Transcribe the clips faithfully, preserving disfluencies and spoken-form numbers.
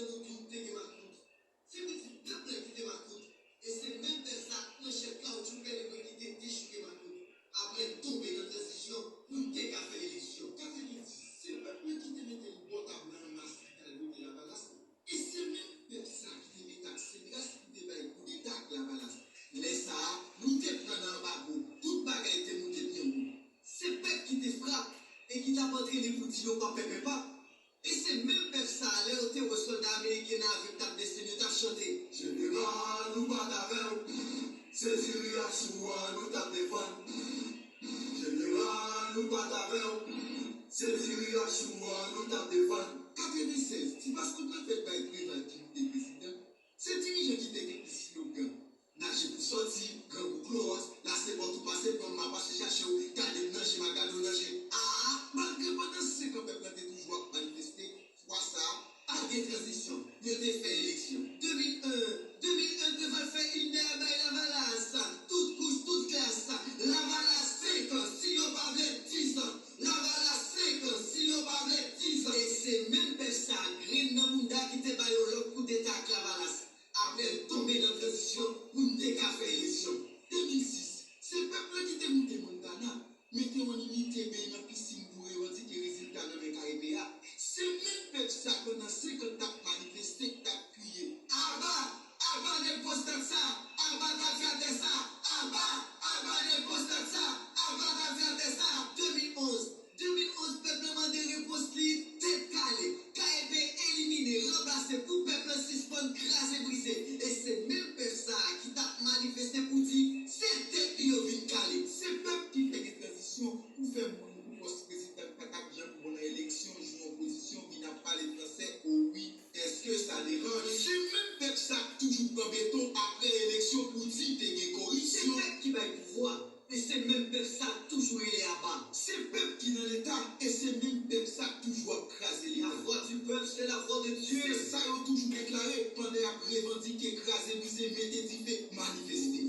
nou di nou te gen makout. Se pitit pèp la ki te makout. E se menm pèp sa k nan chèf kawoutchou Pè Lebrun ki te dechouke makout. Apre l tonbe nan tranzisyon pou n te ka fè eleksyon. Katrevendiz, se pèp la ki te mete l bò tab la nan mas li t al vote Lavalas. E se menm pèp sa ki te mete ak Sendras pou te bay koudeta ak Lavalas. Lè sa a, nou te pran nan anbago, tout bagay te moute byen wo. Se pèp ki te frap e ki t ap antrene pou di yo pa pèpèpap. E se menm pèp sa a, lè yo te wè sòlda ameriken nan avyon k t ap desann, yo t ap chante. Jeneral, nou pa t avè w. Se diri ak sou an nou t ap defann. Jeneral, nou pa t avè w. Se diri ak sou an nou t ap defann. Katrevennsèz, ti paskoup la fèk bay Preval ki moute prezidan. Se dirijan ki te gen slogan. Naje pou sòti, grangou klowòs, la se pòt ou pase, pran m a pase chache w, gade m nan je m a gade w nan je. Aa, malgre pandan senk an pèp la te toujou ap manifeste, fwa sa a, pa gen tranzisyon, yo te fè eleksyon. De mil en, de mil en, Preval fè inè bay Lavalas, tout kouch, tout klas, Lavalas senk an, si yo pa vle dis an, Lavalas senk an, si yo pa vle dis an. E se menm pèp sa, grenn nan bounda ki te ba yo lòd koudeta ak Lavalas. Apre l tonbe nan tranzisyon pou n te ka fè eleksyon. De mil sis, se pèp la ki te moute Montana, mete yon inite beny nan pisin pou revandike rezilta nan men K E P a. Se menm pèp sa pandan senk an t ap manifeste, k t ap kriye, aba! Aba nèg gwostat sa! Aba gadyatè sa! Aba! Aba nèg gwostat sa! Aba gadyatè sa! De mil onz, de mil onz, pèp la mande repons li tèt kale. K E P elimine, ranplase pou pèp la sispann kraze brize. E se menm pèp sa a ki t ap manifeste pou di se tèt li yo vin kale. Se pèp ki fè gen tranzisyon pou fè moun pou pòs prezidan k pa t ap janm bon nan eleksyon, jwe opozisyon, vin ap pale fransè, o wi, èske sa deranje? Se menm pèp sa k toujou pran beton apre eleksyon pou di te gen koripsyon. Se pèp ki bay pouvwa. E se menm pèp sa k toujou rele aba. Se pèp ki nan Leta, e se menm pèp sa k toujou ap kraze Leta. La voix du peuple, c'est la voix de Dieu. Se sa yo toujou deklare pandan y ap revandike, kraze brize, mete dife, manifeste.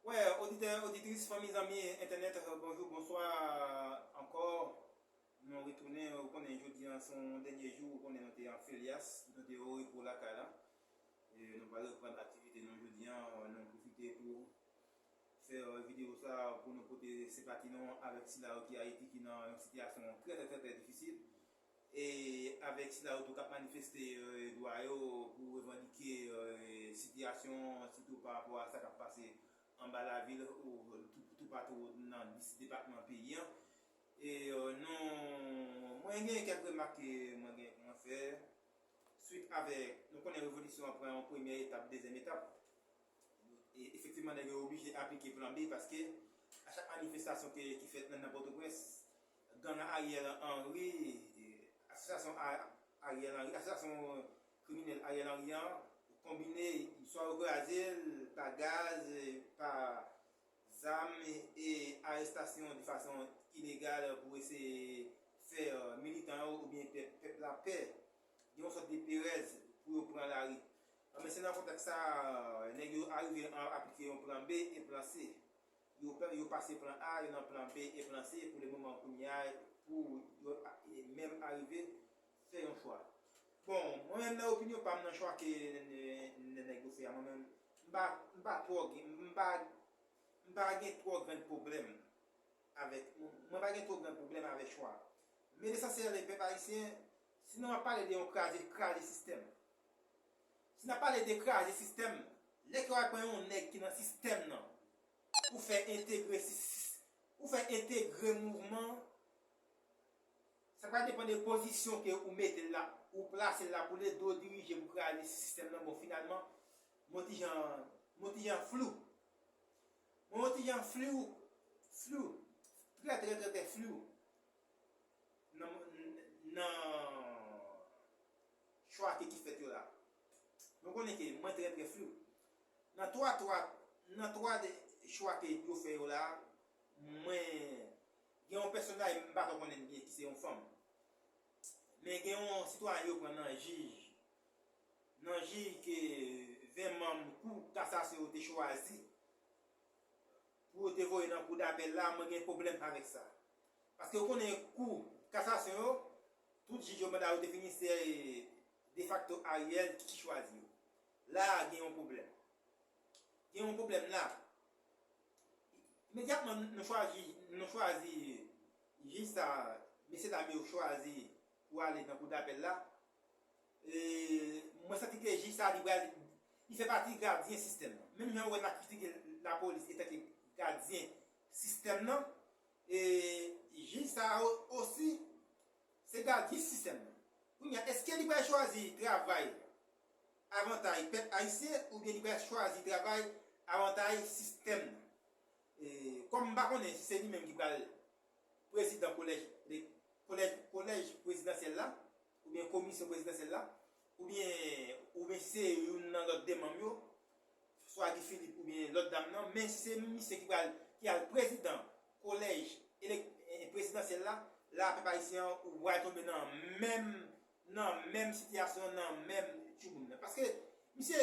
Wè, oditè, oditris, fanmi, zanmi entènèt, bonjou, bonswa ankò. Nou retounen, ou konnen jodi a se yon dènye jou, ou konnen nou te an felyas, nou te o repo lakay la. E nou pral reprann aktivite nou jodi a, nou pwofite pou fè videyo sa pou nou pote senpati nou avèk sila yo ki Ayiti ki nan yon sitiyasyon trè trè trè trè difisil. E avèk sila yo tou k ap manifeste dwa yo pou revandike sitiyasyon, sitou pa rapò a sa k ap pase anba lavil ou toupatou nan dis depatman peyi a. E nou, mwen gen kèk remak ke mwen gen pou mwen fè swit avèk, nou konnen revolisyon an pran yon premyè etap, dezyèm etap. E efektivman, nèg yo oblije aplike plan B paske a chak manifestasyon ke, ki fèt nan, nan Pòtoprens, gang Ariel Henry, asosyasyon Ariel Henry, asosyasyon kriminèl Ariel Henry an, konbine, swa yo kraze l pa gaz, pa zam e arestasyon de fason ilegal pou eseye fè militan yo oubyen pèp, pèp la pè. Gen yon sòt de perèz pou yo pran lari. Men se nan kontèks sa a, nèg yo arive aplike yon plan B e plan C. Yo, yo pase plan A, yo nan plan B e plan C pou le moman kounye a, pou yo menm arive fè yon chwa. Bon, mwen menm nan opinyon pa m nan chwa ke nèg yo fè a, mwen menm, m pa, m pa twò gen, m pa, m pa gen twò grenn pwoblèm avèk, mwen pa gen twò grenn pwoblèm avèk chwa. Men lesansyèl, pèp ayisyen, si nou ap pale de yon kraze, kraze sistèm, si n ap pale de kraze sistèm, lè ke w al pran yon nèg ki nan sistèm nan, ou fè entegre, ou fè entegre mouvman, sa pral depann de pozisyon ke ou mete l la, ou plase l la pou l ede w dirije, pou kraze sistèm nan. Bon, finalman, mwen ti jan, mwen ti jan flou. Mwen yon ti jan flou, flou, trè, trè, trè, trè flou nan, nan chwa ke ki fèt yo la. Nou konnen ke mwen trè, trè flou. Nan twa, twa, nan twa de chwa ke yo fè yo la, mwen gen yon pèsonaj m pa twò konnen byen ki se yon fanm. Men gen yon sitwayen yo pran nan jij, nan jij ke ven manm kou kasasyon yo te chwazi pou yo te voye nan kou dapèl la, mwen gen pwoblèm avèk sa. Paske ou konnen kou kasasyon yo, tout jij yo manda yo te fini, se defakto Ariel ki chwazi yo. La a gen yon pwoblèm. Gen yon pwoblèm la. Imedyatman nou chwazi, nou chwazi jij sa, mesye dam yo chwazi pou ale nan kou dapèl la. E, mwen santi ke jij sa li pral, li fè pati gadyen sistèm nan. Menm jan ou wè n ap kritike lapolis etanke gadyen sistèm nan, e, jij sa a osi se gadyen sistèm nan. Kounye a, èske li pral chwazi travay avantay pèp ayisyen oubyen li pral chwazi travay avantay sistèm nan? E, kòm m pa konnen si se li menm ki pral prezidan kolèj, kolèj, kolèj prezidansyèl la, oubyen komisyon prezidansyèl la, oubyen, oubyen si se youn nan lòt de manm yo, swa Guy Philippe oubyen lòt dam nan, men si se misye ki pral, ki al prezidan kolèj elek-, e, prezidansyèl la, la pèp ayisyen an ou pral tonbe nan menm, nan menm sitiyasyon, nan menm tchouboum nan. Paske misye,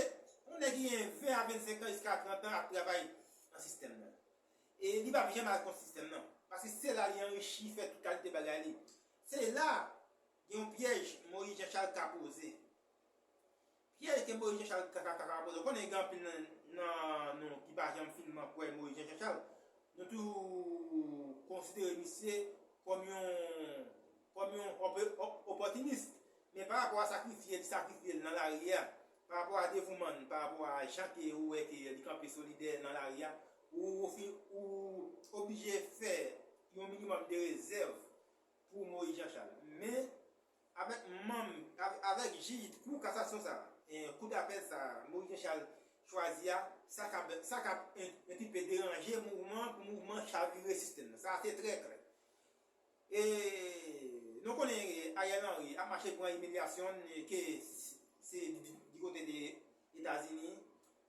yon nèg ki gen ven a vennsenk an jiska trant an ap travay nan sistèm nan. E li p ap janm al kont sistèm nan. Paske se la li anrichi, fè tout kalite bagay li. Se la gen yon pyèj Moyiz Janchal ka poze. Pyèj ke Moyiz Janchal ka, ka, ka, ka poze. Ou konnen gen anpil nan, nan nou ki pa janm fin kwè Moyiz Janchal. Nou toujou konsidere misye kòm yon, kòm yon opò-, op-, opòtinis. Men pa rapò a sakrifye li sakrifye l nan lari a, pa rapò a devouman l, pa rapò a jan ke ou wè ke li kanpe solidè nan lari a, ou, ou fi-, ou oblije fè yon minimòm de rezèv pou Moyiz Janchal. Men, avèk manm, avè-, avèk jij kou kasasyon sa, e, kou dapèl sa, Moyiz Janchal chwazi a, sa ka, sa ka en-, en ti pe deranje mouvman, pou mouvman chavire sistèm nan. Sa se trè klè. E nou konnen Ariel Henry ap mache pran imilyasyon ke se di, di kote de Etazini,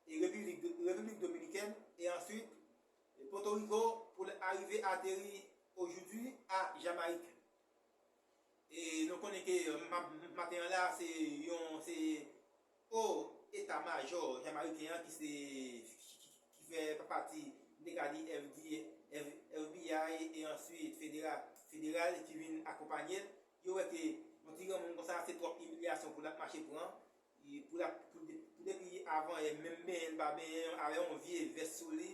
e Repiblik, Repiblik Dominikèn, e answit Pòtoriko pou l arive ateri ojodi a Jamayik. E nou konnen ke ma-, maten an la, se yon, se o eta majò jamayiken an ki se, ki, ki, ki fè pati, m te ka di F B I, F-, F B I e answit federa-, federal ki vin akonpanye l. Yo wè ke yon ti granmoun konsa, se twòp imilyasyon pou l ap mache pran. E pou l ap, pou de-, pou depi avan yè, menm benyen l pa benyen, avè yon vye vès sou li,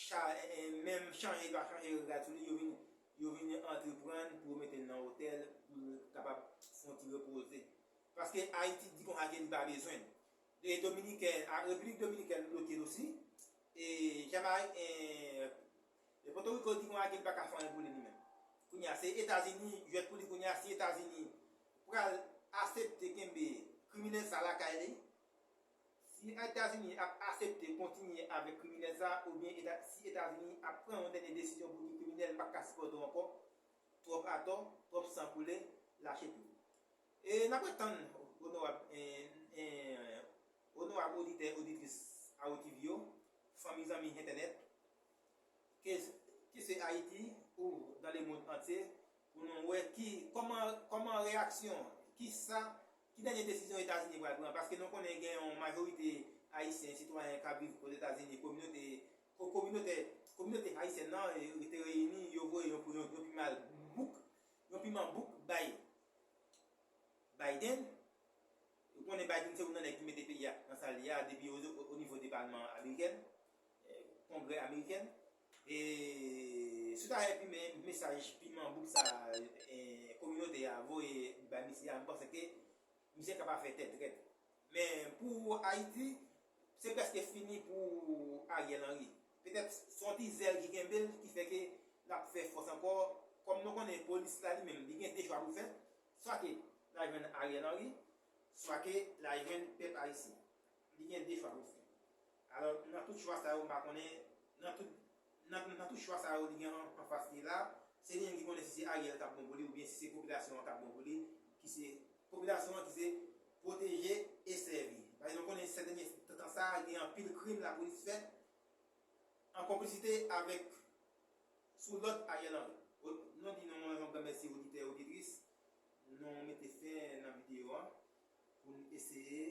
cha-, e, e, menm chanje l pa chanje rad sou li, yo vin, yo vin antreprann pou yo mete l nan otèl, pou l kapab fè yon ti repoze. Paske Ayiti di konsa ke li pa bezwen l. E Dominiken, a, Repiblik Dominikèn bloke l osi. E Jamayik, e, e Pòtoriko di konsa ke li pa ka fè anyen pou li, li menm. Kounye a, se Etazini, jwèt pou li kounye a, si Etazini pral aksepte kenbe kriminèl sa lakay li, si Etazini ap aksepte kontinye avèk kriminèl sa, oubyen Eta-, si Etazini ap pran yon dènye desizyon pou di kriminèl, m pa ka sipòte w ankò, twòp atò, twòp san koule, lache pye w. E n ap ret tann onorab, e, e, onorab oditè, oditris Awo T V yo, fanmi, zanmi entènèt, ke, ke se Ayiti ou dans le monde entier, pou nou wè ki, kòman, kòman reyaksyon, ki sa, ki dènye desizyon Etazini pral pran, paske nou konnen gen yon majorite ayisyen, sitwayen k ap viv Ozetazini, kominote, ko-, kominote, kominote ayisyèn nan, e, te reyini, yo voye yon, yon, yon piman bouk, yon piman bouk bay Biden. Ou konnen Biden se youn nan nèg ki mete peyi a nan sa l ye a depi o, o, o nivo de palman amerikèn, e, kongrè amerikèn. E, sou ta epi men mesaj piman bouk sa, e, kominote a voye bay misye a, m panse ke misye kapab fè tèt rèd. Men pou Ayiti, se prèske fini pou Ariel Henry. Petèt se yon ti zèl ki kenbe l, ki fè ke l ap fè fòs ankò. Kòm nou konnen polis la li menm, li gen de chwa pou l fè. Swa ke l al jwenn Ariel Henry, swa ke l al jwenn pèp ayisyen. Li gen de chwa pou l fè. Alò, nan tout chwa sa yo, m pa konnen, nan tout, nan, nan tout chwa sa yo li gen an, anfas li la, se li menm ki konnen si se Ariel k ap bon pou li oubyen si se popilasyon an k ap bon pou li, ki se popilasyon an ki se pwoteje e sèvi. Paske nou konnen sèt dènye tan sa, gen anpil krim lapolis fè, an konplisite avèk, sou lòd Ariel Henry. O, nou di nou yon gran mèsi oditè, oditris. Nou mete fen nan videyo a pou n eseye